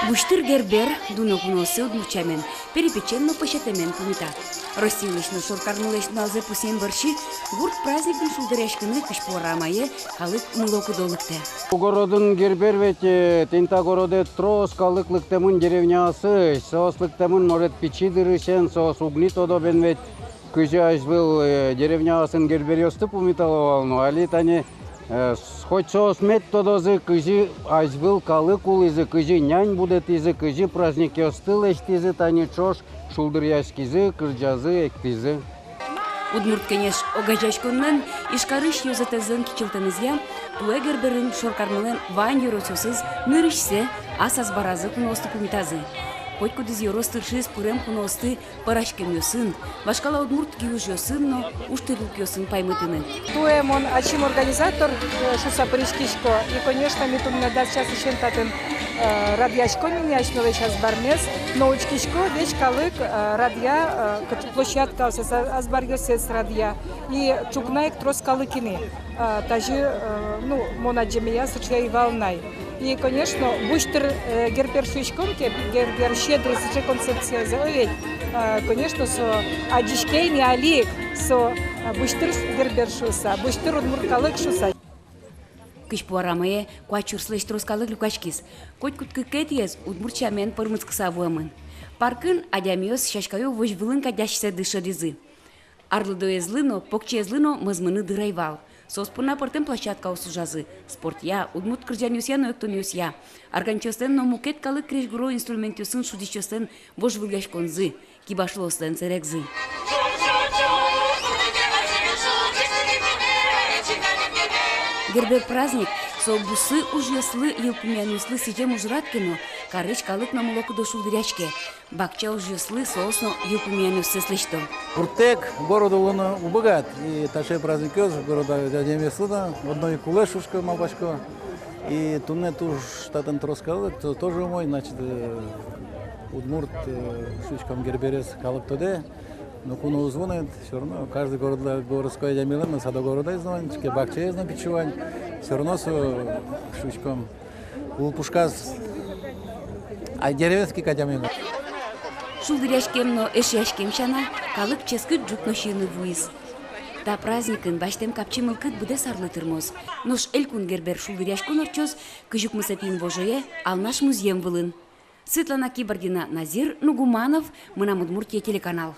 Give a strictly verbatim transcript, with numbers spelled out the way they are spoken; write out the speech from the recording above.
Бусьтыр Гербер дуно кунооссэ удмурт сямен, перепечен но пӧсятэмен пумита. Россилэсь но шоркармылэсь нуналзэ пусъем бӧрсьы гурт праздникын шулдыръяськыны Кызьпу арамае калык мыло-кыдо лыктэ. Городын Гербер ведь, э, тӥни та городэ трос калык лыктэмын деревняосысь, соос лыктэмын, может, пичи дырысен, соос уг ни тодо бен ведь, кызьы азьвыл, э, деревняосын Герберъёсты пумитало вал, но али тани, э, с-, хоть соос мед тодозы, кызьы азьвыл калык улӥзы, кызьы нянь будэтӥзы, кызьы праздникъёсты лэсьтӥзы, тани ӵош шулдыръяськизы, кырӟазы, эктӥзы. Удмурт Кенеш огазеяськонлэн Ижкарысь ёзэтэзлэн кичӧлтэмезъя, туэ Герберын шоркармылэн вань ёросъёсыз нырысьсэ ас азбаразы куноосты пумитазы. Котькудӥз ёрос тыршиз пырем куноосты пӧраськемъёсын, вашкала удмурт киужъёсын но ужтӥрлыкъёсын паймытыны. Туэ мон ачим организатор, э, шуыса пыриськисько. И, конечно, ми туннэ дас часысен татын, э, радъяськом ини асьмелэсь азбармес, но учкисько, весь калык, э, радъя, э, кыӵе площадкаоссэс, а-, азбаръёссэс радъя. И ӵукна ик трос калык ини, э, тазьы, э, ну, мон адӟемея, сыӵе ӧй вал на. И, конечно, Бусьтыр, э, Гербер шуиськом ке, Гербер щедрый, сыӵе концепциязэ, о ведь, э, конечно, со адӟиське ини али ик, со, э, Бусьтыр Гербер шуыса, Бусьтыр удмурт калык шуыса. Кызьпу арамае куать сюрслэсь трос калык люкаськиз. Котькуд кыкетӥез удмурт сямен пӧрмытскыса вуэмын. Паркын адямиос сяськаё возь вылын кадь асьсэды шӧдӥзы. Арлыдоезлы но, покчиезлы но мӧзмыны дыр ӧй вал. Соос понна пӧртэм площадкаос ужазы: спортъя, удмурт кырӟанъёсъя но эктонъёсъя, арганчиослэн но мукет калык крезьгуро инструментъёсын шудӥсьёслэн вожвылъяськонзы, кибашлыослэн сэрегзы. Гербер праздник — со бусы ужъёслы, йылпумъянъёслы сӥзем ужрад ке но, карысь калык но мыло-кыдо шулдыръяське. Бакча ужъёслы соос но йылпумъянъёссэс лэсьто. Гурттэк город улыны уг быгаты, и таӵе праздникъёс город адямиослы но одно ик кулэ, шуисько, малпасько. И туннэ туж татын трос калык, то-, тоже умой, значит, э, удмурт, э, шуиськом, Герберез калык тодэ. Но куно уз вунэты, всё равно каждый городла-, городской адямилэн но садо городэз но вань, ке бакчаез но пичи вань, всё равно со, шуиськом, лулпушказ, а, деревенский кадь адями. Шулдыръяськем но эшъяськем сяна, калык ческыт ӝук но сиыны вуиз. Та праздникын басьтэм капчи мылкыд быдэс арлы тырмоз. Нош Элькун Гербер шулдыръяськон ортчоз кызь укмысэтӥ инвожое Алнаш музъем вылын. Светлана Кибардина, Назир Нугуманов, «Мынам Удмуртие» телеканал.